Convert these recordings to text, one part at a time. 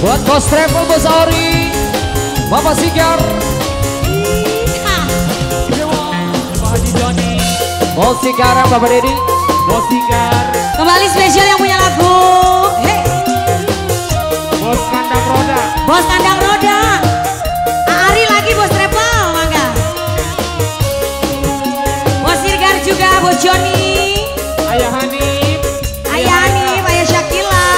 Buat Bos Travel, Bos Ori, Bapak Sigar, Pak Haji Joni, Bos Sigar, Bapak Dedi, Bos Sigar. Kembali spesial yang punya lagu. Hey. Bos Kandang Roda. Bos Kandang Roda. Ari lagi Bos Travel, mangga. Bos Sigar juga, Bos Joni. Ayah Hanif. Ayah Hanif, Ayah Syakila.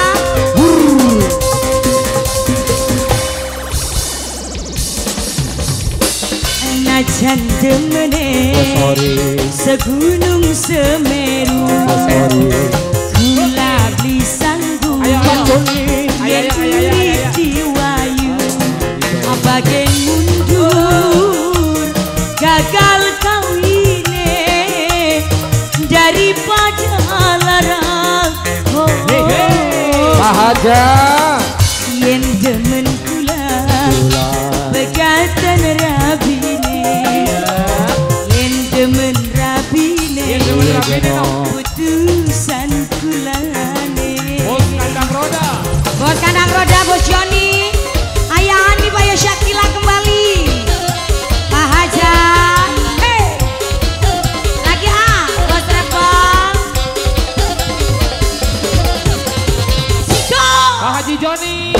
Najan demene segunung Semeru, kula beli sanggup yen urip diwayu, bagen mundur gagal kawine daripada larang. Pak Haja yen demen kula pegatan rabine, yen demen rabine putusan kulane. Bos Kandang Roda, Bos Kandang Roda, Bos Joni, Ayah Hanif, Ayah Syakila kembali, Pak Haja. Hey. Lagi ah, Bos Travel, Siko, Pak Haji Joni.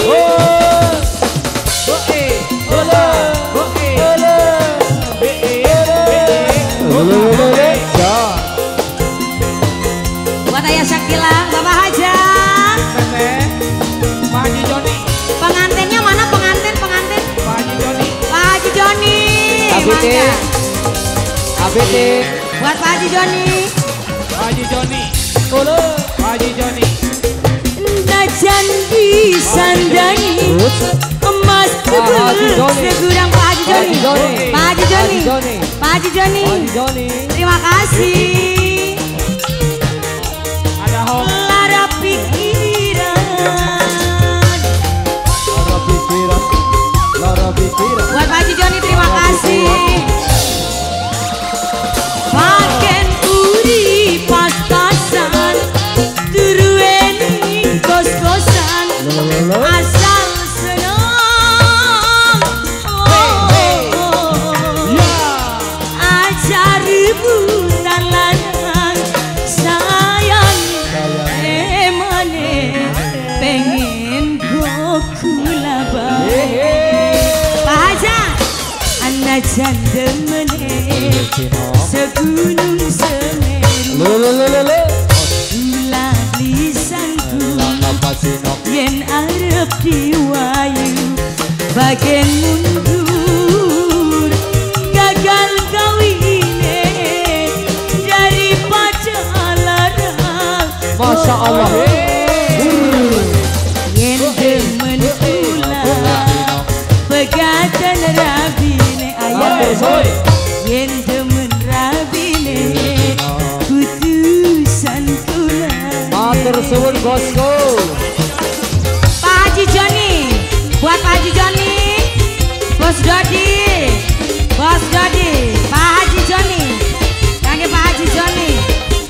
Buat Ayah Syakila, Bapak Haja, Pak Haji Joni. Pengantinnya mana? Pengantin, pengantin. Pak Haji Joni. Pak Haji Joni. ABT. ABT. Buat Pak Haji Joni. Pak Haji Joni. Pak Haji Joni. Najan disandangi emas segudang. Pak Haji Joni. Pak Haji Joni. Pak Haji Joni. Terima kasih. Lara pikiran, lara pikiran, lara pikiran. Buat Pak Haji Joni terima kasih. Bagen uri pas-pasan, turueni kos-kosan, asal senang. Aja ributan lanang sayang emane pengen gokula bae. Pak Haja anajan demene segunung Semeru, kula lisanku yen arep diwayu, bagen mundur gagal kawine daripada larang. Masya Allah. Yen demen kula pegatan rabine, ayah. Yen demen rabine putusan kula. Matur suwun bosku. Pak Haji Joni, buat Pak Haji Joni, Bos Dodi, Bos Dodi, Pak Haji Joni, kangge Pak Haji Joni,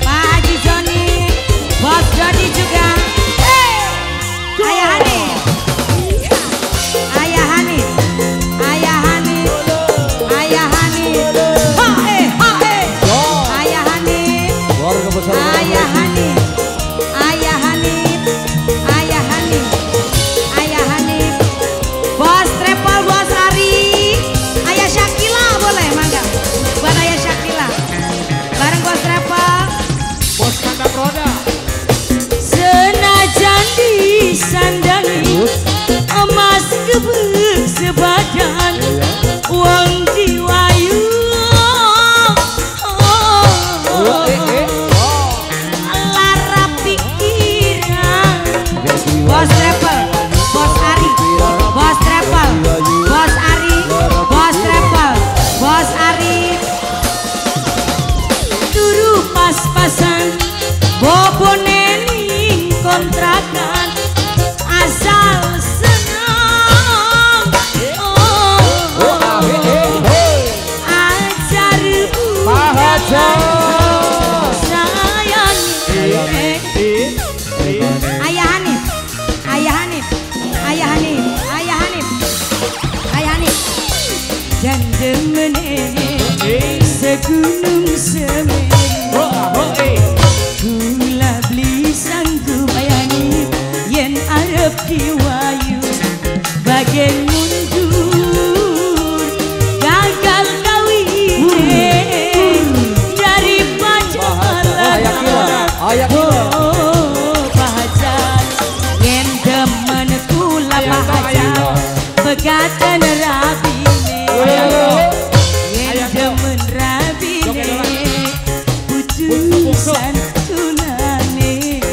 Pak Haji Joni, Bos Dodi juga. Hey! Ayah Hanif, Ayah Hanif, Ayah Hanif, Ayah Hanif, ha eh ha eh, Ayah Hanif, Ayah Hanif, Ayah Hanif, Ayah Hanif, Ayah Hanif, Bos Travel, Bos Ari, Ayah Syakila boleh mangga. Buat Ayah Syakila, bareng Bos Travel, Bos Kandang Roda. Senajan disandangi emas gebek sebadan, wong diwayu. Lara pikiran. Bos Travel, Bos Ari, Bos Travel, Bos Ari, Bos Travel, Bos Ari. Turu pas-pasan, bobone ning kontrakan, asal senang. Aja rebutan sayang. Ayah Hanif, Ayah Hanif, Ayah Hanif. Pegaten rabine. Yen demen rabine putusan tunane.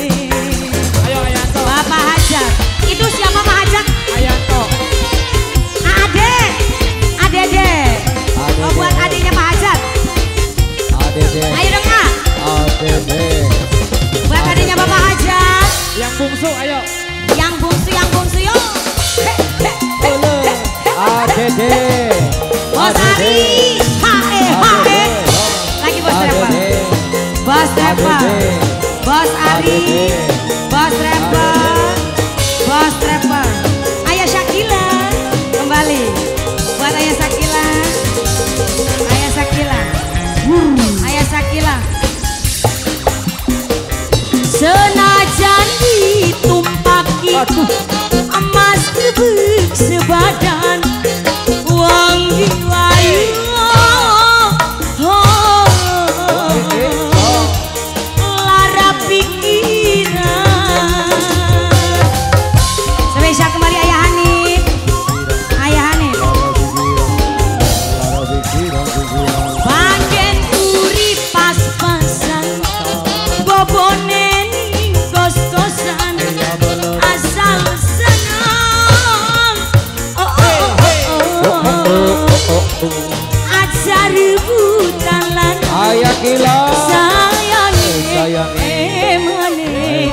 Ayo Ayanto. Bapak Hajat. Itu siapa Pak Hajat? Ayanto. Ade. Adede. Oh, buat adiknya Pak Hajat. Adede. Ayo dong Kak. Adede. Buat adiknya Bapak Hajat. Yang bungsu ayo. Yang bungsu yo. Adede. Bos Ari. Hae hae. Lagi bos Trepel. Bos Trepel. Bos Ari. Bos Trepel. Bos Trepel. Ayah Shakila kembali. Buat Ayah Shakila. Ayah Shakila. Ayah Shakila. Senajan ditumpaki emas kebek sebadan wong diwayu lara pikiran. Spesial kembali Ayah Hanif. Ayah Hanif. Bagen urip pas-pasan bobone ning kos-kosan asal seneng. Oh oh oh oh. Aja rebutan lan Ayah Kila. Sayange emane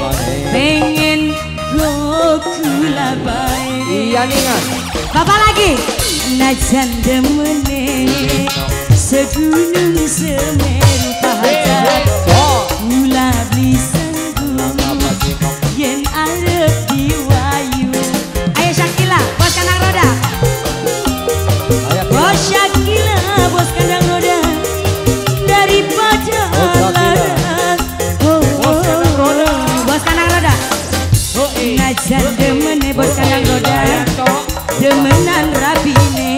pengen go kula bae. Iya ningan. Bapak lagi. Najan demene segunung Semeru Pahajat kula beli sanggup yen arep diwayu. Ayo Shakila, bos kandang roda. Bos Shakila, bos kandang roda. Daripada lara. Bos kandang roda. Bos kandang roda. Najan demene bos kandang roda. Demenan rabine.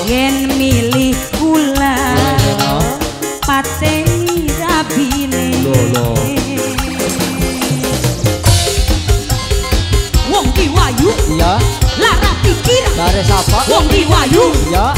Yen milih kula pateni rabine. Wong diwayu. Iya. Lara pikiran. Lare sapa? Wong diwayu. Iya.